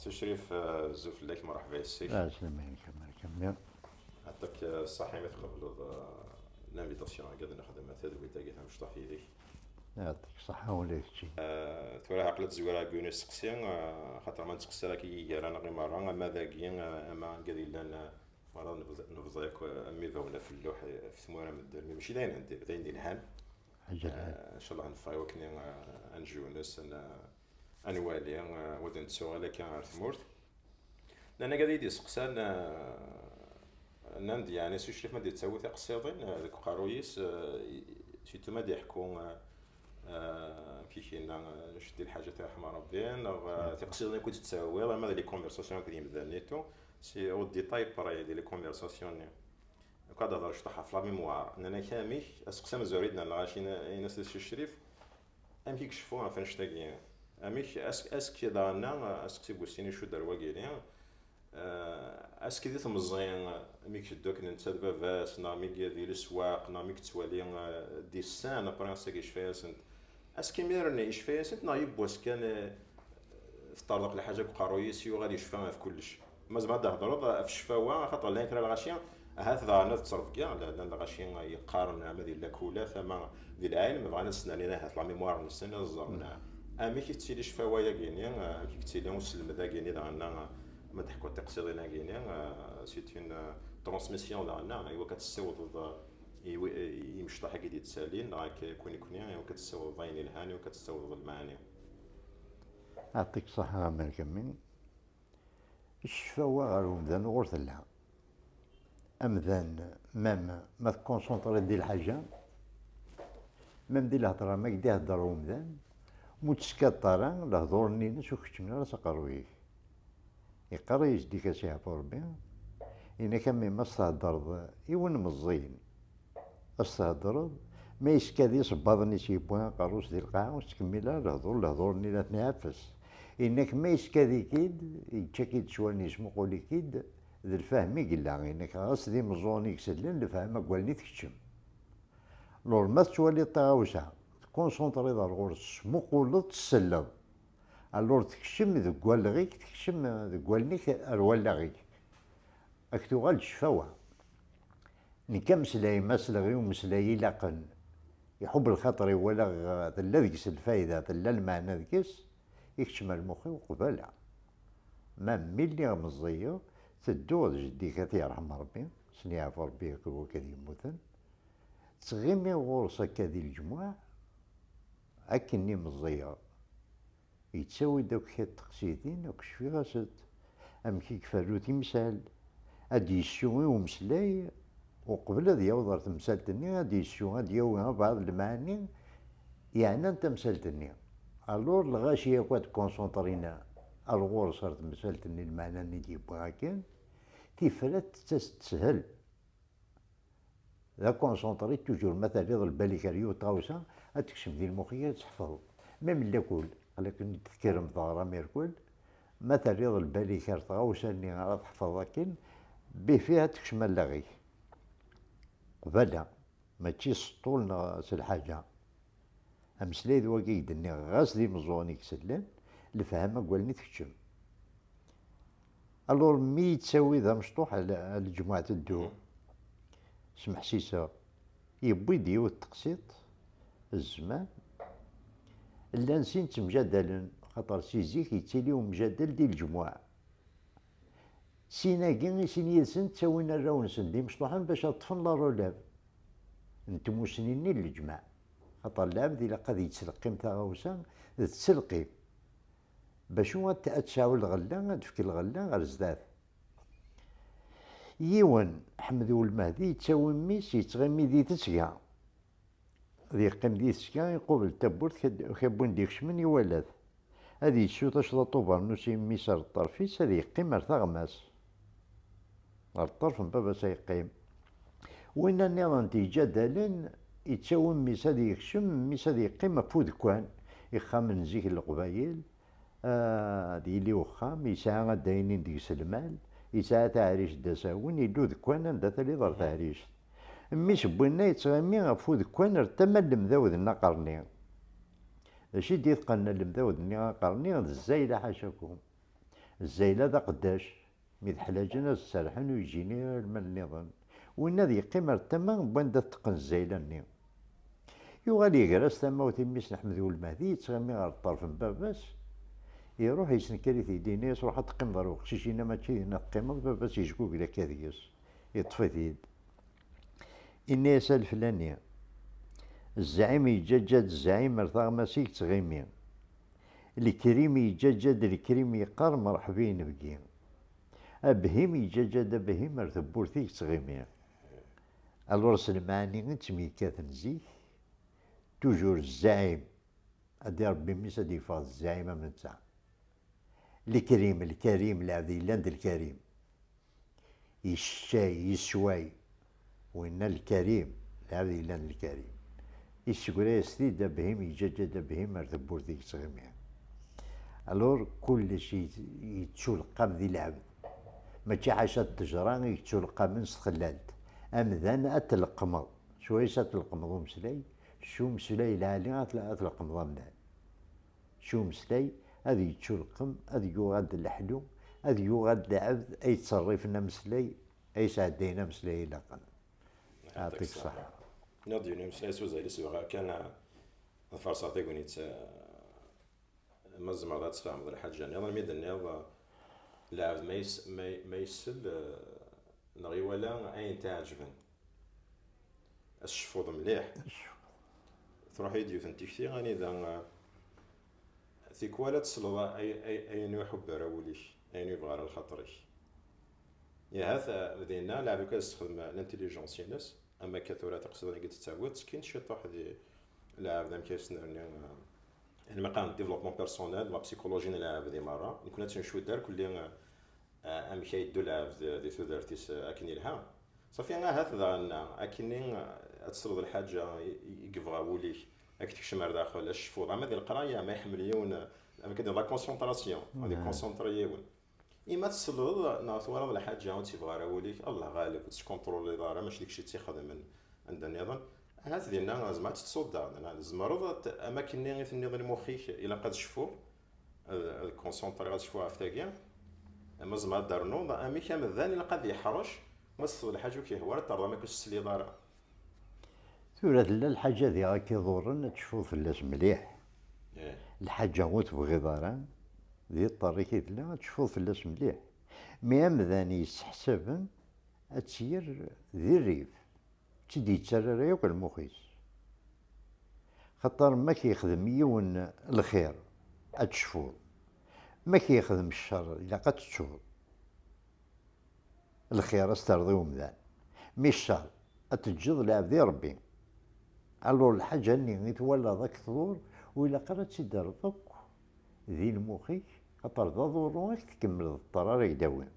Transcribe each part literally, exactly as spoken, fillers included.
Tucrif, eh, azul fell-ak, merḥba yes-k. Ɛeslama-inek a Marka mmi. Ɛṭik, eh, ṣṣaḥa imi tqebleḍ, eh, l'invitation-agi ad nexdem tadwilt-agi tamecṭuḥt yid-k. Ɛṭik ṣṣaḥa ula d kečči. Eh, tura aql-i ad zwireɣ deg yiwen usteqsi, eh, xaṭer ma nettqeṣṣir akka i gar-aneɣ i merra, ama dagi, eh, ama anga d yellan, eh, merra nebẓa akk, eh, am ibawen ɣef lluḥ, eh, ɣef tmura n medden, mačči d ayen n diri, d ayen d-ilhan. Ncallah neffeɣ i wakken ad nejjunes, ad nwali, ad nettuɣal akka ɣer tmurt. Nnan-agi ad iyi-d-iseqsan, nnan-d yeɛni s ucrif ma d-yettawi tiqsiḍin deg uqerruy-is, surtout ma d-iḥekku amek i k-yenna jeddi lḥaǧa, yerḥem Rebbi, neɣ tiqsiḍin akk i d-tettawiḍ, ama d les conversations akked yimdanen et tout, c'est au détail près di les conversations-nni. Akka ad d-hḍeṛ cṭuḥ ɣef la mémoire. Nnan-ak amek, aseqsi amezwaru i d-nerna ɣaci, in-as s ucrif, amek i iceffu ɣef annect-agi? Amek, est-ce que daɣen, aseqsi n wussin icudd ar wagini, est-ce que di temẓi mi iteddu akken netta d baba-s, neɣ mi d leswaq, neɣ mi yettwali des scènes, après ass-agi icfa-yasent, est-ce que imiren icfa-yasent neɣ yiwwas kan teṭṭerḍeq lḥaǧa deg uqerruy-is, yuɣal yecfa ɣef kullec? Ma tzemreḍ ad d-thedreḍ ɣef ccfawa, axaṭer llan kra lɣaci ahat daɣen ad ttrebgiɣ, llan lɣaci yeqqaren ama di llakulat ama di lɛilm, bɣan ad snernin ahat la mémoire-nsen, ad ẓren amek i tettili ccfawa-agi-ni, amek i yettili uselmed-agi-ni daɣen, ma d-teḥkuḍ tiqsiḍin-agi-ni, c'est une transmission daɣen, i wakken ad tessiwḍeḍ i imecṭaḥ-agi d-yettalin, neɣ akka kunekni, i wakken ad tessiwḍeḍ ayen ilhan, i wakken ad tessiwḍeḍ lmeɛani. Ɛṭik ṣṣaḥa a Malkami. Ccfawa ɣer umdan ɣur tella. Amdan, même ma tkunsunṭriḍ di lḥaǧa, même di lhedra ma k-d-ihedder umdan, ma ur teskaṭ ara, lehdur-nni-ines ur keččmen ara s aqerruy-ik. Iqqar-as-d i Kasiḥ ɣef Rebbi, yenna-k a mmi, ma s-theddreḍ i win meẓẓiyen, a s-theddreḍ, ma yeska d isebbaḍen-is yewwi aqerru-s di lqaɛa, ur tettkemmil ara lehdur, lehdur-nni la ten-iɛeffes. Yenna-k ma yeska-d-ik-id, yečča-k-id s wallen, yesmuqul-ik-id, d lfahem i yella. Yenna-k ɣas d imeẓẓuɣen i isellen, lefhama deg wallen i tkeččem. Lur ma tettwaliḍ taɣawsa, tkunsunṭriḍ ar ɣur-s, tesmuquleḍ, tselleḍ. Alur tekcem deg walleɣ-ik, tekcem deg wallen-ik ar wallaɣ-ik. Ad k-tuɣal d ccfawa. Nekk ameslay, ma sleɣ i umeslay ilaqen, iḥubb lxaṭer-iw, walaɣ tella deg-s lfayda, tella lmeɛna deg-s, ikeččem ar lmux-iw qbala. Ma mi lliɣ meẓẓiyeɣ, tedduɣ d jeddi-k, ad t-yerḥem Rebbi, s-yeɛfu Rebbi akk i wakka d-yemmuten. Ttɣimiɣ ɣur-s akka di lǧemɛa, akken i meẓẓiyeɣ. Yettawi-d akk kra n teqsiḍin, akk cfiɣ-asent. Amek i iferru timsal, ad d-yessu i umeslay, uqbel ad yaweḍ ɣer temsalt-nni, ad d-yessu, ad d-yawi abɛaḍ lemɛani, yeɛnan tamsalt-nni. Alors, lɣaci akk ad kunsuntrin ar ɣur-s, ar temsalt-nni, lmeɛna-nni d-yewwi akken, tifrat tettas-d teshel. D akunsuntri, toujours, ma terriḍ lbal-ik ar yiwet tɣawsa, ad tekcem di lmux-ik, ad tḥefḍeḍ. Même lakul, aql-iken tekkrem teɣram irkul, ma terriḍ lbal-ik ar tɣawsa-nni ara tḥefḍeḍ akken, bifi ad tekcem allaɣ-ik. Qbala, mačči s ṭṭul neɣ s lḥaǧa. Ameslay d wagi i k-d-nniɣ, ɣas d imeẓẓuɣen i isellen, lefhama deg wallen i tkeččem. Alors, mi yettawi d amecṭuḥ, a l-, a lǧemɛa teddu, smeḥsiseɣ, yewwi-d yiwet teqsiṭ, zzman, llan sin ttemjadalen, xaṭer si zik yettili umjadal di lǧemɛa. Sin-agi, i sin yid-sen ttawin arraw-nsen d imecṭuḥen bac ad ṭṭfen la relève n tmussni-nni n lǧemɛa. Xaṭer lɛebd ilaq ad yettleqqim taɣawsa d ttelqim. Bacu ad t-, ad tesɛu lɣella, ad d-tefk lɣella ɣer zdat. Yiwen, Ḥmed Ulmehdi, yettawi mmi-s, yettɣimi di tesga. Ad yeqqim di tesga, iqubel tawwurt, k-, k-, win d-ikecmen iwala-t. Ad yessu tacḍaṭ ubernus i mmi-s ar ṭṭerf-is, ad yeqqim ar taɣma-s. Ɣer ṭṭerf n baba-s ay yeqqim. Winna nniḍen d iǧadalen, yettawi mmi-s ad yekcem, mmi-s ad yeqqim ɣef udekkan. Ixxamen n zik n Leqbayel, ad yili uxxam, yesɛa adaynin deg-s lmal, yesɛa taɛrict d asawen, yella udekkan anda taliḍ ɣer taɛrict. Mmi-s n winna yettɣimi ɣef udekkan ar tama n lemdawed n Aqerni. D acu i d-itqan lemdawed-nni Aqerni? D zzayla ḥacakum. Zzayla d aqeddac, mi d-ḥlaǧen ad s-serḥen ur yeǧǧin ara lmal nniḍen. Winna ad yeqqim ar tama n wanda teqqen zzayla-nni. Yuɣal iger-as tamawt i mmi-s n Ḥmed Ulmehdi, yettɣimi ɣer ṭṭerf n baba-s, iruḥ yessenkar-it-id, yenna-yas: "Ruḥ ad teqqimeḍ ar uqcic-inna, mačči dinna teqqimeḍ, baba-s yejgugel akka deg-s." Yeṭṭef-it-id. Inna-yas: "A leflani, zzɛim yeǧǧaǧǧa-d zzɛim ar taɣmas i yettɣimi. Lekrim yeǧǧaǧǧa-d lekrim yeqqar merḥba i inebgi. Abhim yeǧǧaǧǧa-d abhim ar tewwurt i yettɣimi." Alors s lemɛani i ttemyekkaten zik, toujours zzɛim, ad irebbi mmi-s ad yeffeɣ d zzɛim am netta. Lekrim, lkarim, lɛebd yellan d lkarim. Yesseččay, yessway. Winna lkarim, lɛebd yellan d lkarim. Yessegra-yas-t-id abhim, yeǧǧaǧǧa-d abhim ar tewwurt i yettɣimi. Alors, kullec yet-, yettuleqqam di lɛebd. Mačči ḥaca ttejra i yettuleqqamen s txellalt. Amdan ad t-tleqqmeḍ. Swayes ad tleqqmeḍ umeslay, s umeslay lɛali ad tl-, ad tleqqmeḍ amdan. S umeslay ad yettuleqqem, ad yuɣal d leḥlu, ad yuɣal d lɛebd ay yettṣerrifen ameslay, ay yesɛeddayen ameslay ilaqen. Yeɛṭik ṣṣeḥḥa. Nniɣ-d yiwen umeslay s uzayli, sebɣeɣ kan ad farṣeɣ tagnit, eh, ma tzemreḍ ad tfehmeḍ lḥaǧa nniḍen. Mi d-tenniḍ, eh, lɛebd ma yes-, ma, ma yessel, eh, neɣ iwala ayen t-iɛeǧben, ad tecfuḍ mliḥ. Truḥ-iyi-d yiwet n tikti anida, eh, tikwal ad tesleḍ ay-, ay-, ayen ur iḥubb ara wul-ik, ayen ur yebɣi ara lxaṭer-ik. Ahat, eh, dinna lɛebd akk ad yessexdem l'intelligence-ines, am akka tura tiqsiḍin i d-tettawiḍ, ttekkin ciṭuḥ di lɛebd amek ay s-nerni, eh, ayen ma qqaren développement personnel, la psychologie n lɛebd i merra, nekkni ad tt-ncudd ar kulli, eh, eh, amek ay yeddu lɛebd di tudert-is, eh, akken yelha. Ṣafi, ahat daɣen, eh, akkenni, eh, ad tesleḍ lḥaǧa i, i, i yebɣa wul-ik, ad k-tekcem ar daxel, ad tecfuḍ, ama di leqraya, ma iḥemmel yiwen, eh, amek ad d-, la concentration, ad ikonsenṭri yiwen. Ima tesleḍ neɣ twalaḍ lḥaǧa ur tt-yebɣi ara wul-ik, Allah ɣaleb, ur tt-tkontroliḍ ara, mačči d kečč i tt-ixedmen anda nniḍen, ahat dinna tzemreḍ ad teṭṭseḍ daɣen, neɣ tzemreḍ ad t-, am akkenni i tenniḍ lmux-ik, ilaq ad cfuɣ, ad, ad konsenṭriɣ, ad cfuɣ ɣef tagi. Ama tzemreḍ ad d-ternuḍ amek amdan ilaq ad yeḥrec, ma tesleḍ lḥaǧa ur k-yehwa ara, ad terreḍ am akken ur s-tesliḍ ara. Tura tella lḥaǧa diɣ ad k-iḍurren, ad tecfuḍ fell-as mliḥ. Lḥaǧa ur tebɣiḍ ara, di ṭṭerr-ik i tella, ad tecfuḍ fell-as mliḥ. Mi amdan yesseḥsaben, ad tt-yerr di rrif, ur tt-id-yettarra ara yakk lmux-is. Xaṭer ma k-yexdem yiwen lxir, ad tecfuḍ. Ma k-yexdem ccer, ilaq ad tettuḍ. Lxir ad s-terreḍ i umdan. Mi ccer, ad teǧǧeḍ lɛebd i Ṛebbi. Alors lḥaǧa-nni i twalaḍ ad k-tḍur, ur ilaq ara ad tt-id-terreḍ akk di lmux-ik, xaṭer d aḍurru ad k-tkemmel d ṭṭer ara k-d-tawi.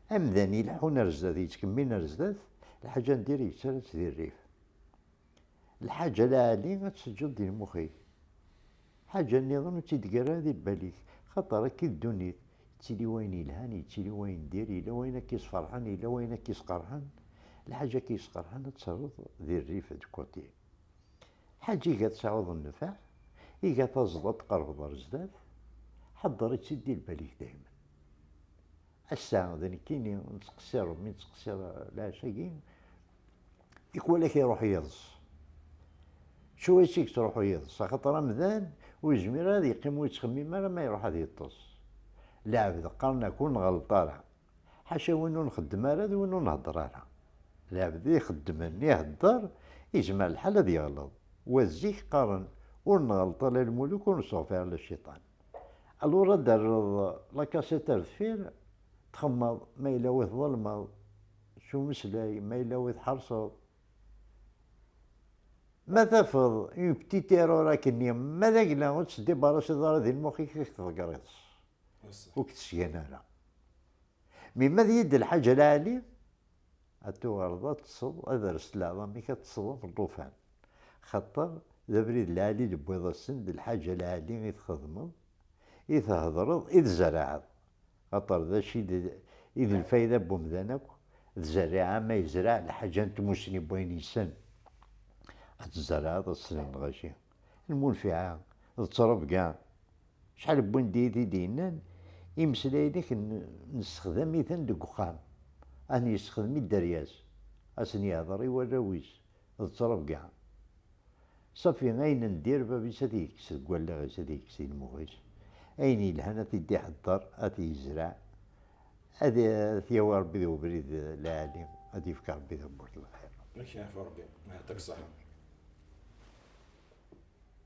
Amdan ileḥḥun ar zdat, yettkemmil ar zdat, lḥaǧa n dir yettarra-tt di rrif. Lḥaǧa lɛali ad tt-teǧǧeḍ di lmux-ik. Ḥaǧa nniḍen ur tt-id-teggar ara di lbal-ik, xaṭer akka i ddunit, yettili wayen yelhan, yettili wayen n dir, yella wayen akka isferḥen, yella wayen akka isqerḥen. Lḥaǧa akka isqerḥen ad tt-terreḍ di rrif, de côté. Ḥaǧa iga tesɛuḍ nnfeɛ, iga taẓeḍ ad tqerbeḍ ar zdat, ḥeḍḍer-itt-id di lbal-ik daymen. Ass-a d nekkini nettqessir, mi nettqessir lɛac-agi, ikwala-k iruḥ yiḍes. Cwiya i yettruḥu yiḍes, axaṭer amdan ur yezmir ara ad yeqqim ur yettxemmim ara ma iruḥ ad yeṭṭes. Lɛebd qqaren-ak ur nɣelleṭ ara. Ḥaca win ur nxeddem ara d win ur nhedder ara. Lɛebd ixeddmen, ihedder, izmer lḥal ad yeɣleḍ. Wa zik qqaren ur nɣelleṭ ala lmuluk, ur nesseɣfir ala cciṭan. Alors ad d-terreḍ la cassette ar deffir, txemmeḍ, ma yella wi tḍelmeḍ s umeslay, ma yella wi tḥerseḍ. Ma tafeḍ une petite erreur akkenni, ma d agla ur tt-tdibarasiḍ ara di lmux-ik, ad k-tḍegger iḍes. Ur k-tesgan ara. Mi ma d yid lḥaǧa lɛali, ad tuɣaleḍ ad teṭṭseḍ, ad rres leɛḍam-ik, ad teṭṭseḍ am llufan. Xaṭer d abrid lɛali i d-tewwiḍ ass-n, d lḥaǧa lɛali i txedmeḍ, i thedreḍ, i tzerɛeḍ. Xaṭer d acu i d, i d lfayda n wemdan akk? D zzerriɛa, ma yezreɛ lḥaǧa n tmussni n wayen yessen, ad tzerɛeḍ, ad teslen lɣaci. Lmunfiɛa d ttrebga. Acḥal n win d-, i d-yennan, Imeslayen-ik n- nessexdam-iten deg uxxam, ad n-yessexdem i dderya-s, ad sen-yehder i warraw-is d ttrebga. Ṣafi, ayen n dir bab-is ad t-yekkes deg wallaɣ-is, ad t-yekkes di lmux-is, ayen yelhan ad t-id-iḥedder, ad t-yezreɛ, ad t-yawi Rebbi di ubrid lɛali, ad yefk Rebbi tamurt n lxir. Ad k-yeɛfu Rebbi. Yeɛṭik ṣṣeḥḥa.